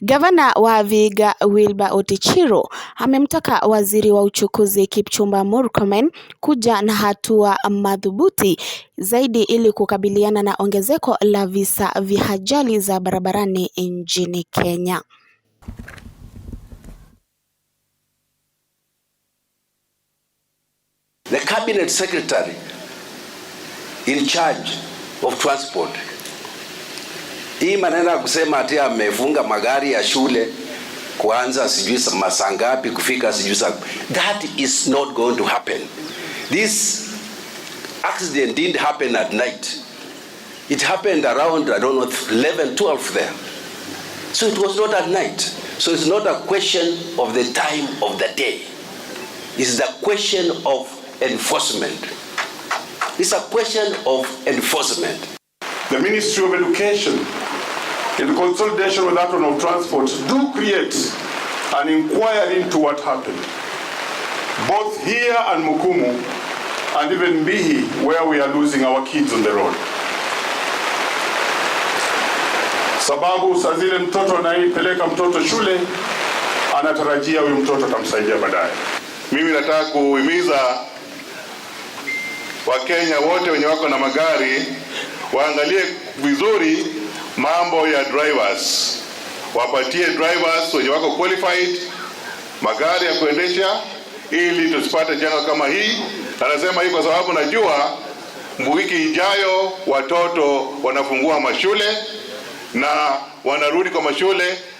Gavana wa Vihiga Wilbur Otichilo amemtaka waziri wa uchukuzi Kipchumba Murkomen kuja na hatua madhubuti zaidi ili kukabiliana na ongezeko la visa vya ajali za barabarani nchini Kenya. The cabinet secretary in charge of transport, hii maneno ya kusema ati amefunga magari ya shule kuanza sijui masaa ngapi kufika sijui saa, that is not going to happen. This accident didn't happen at night. It happened around, I don't know, 11, 12 there. So it was not at night. So it's not a question of the time of the day. It's the question of enforcement. It's a question of enforcement. The Ministry of Education, in consolidation with that one of Transport, do create an inquiry into what happened, both here and Mukumu, and even Mbihi, where we are losing our kids on the road. Sababu saa zile mtoto anaipeleka mtoto shule anatarajia huyu mtoto atamsaidia baadaye. Mimi nataka kuhimiza Wakenya wote wenye wako na magari waangalie vizuri mambo ya drivers, wapatie drivers wenye wako qualified magari ya kuendesha ili tusipate janga kama hii. Na nasema hii kwa sababu najua wiki ijayo watoto wanafungua mashule na wanarudi kwa mashule.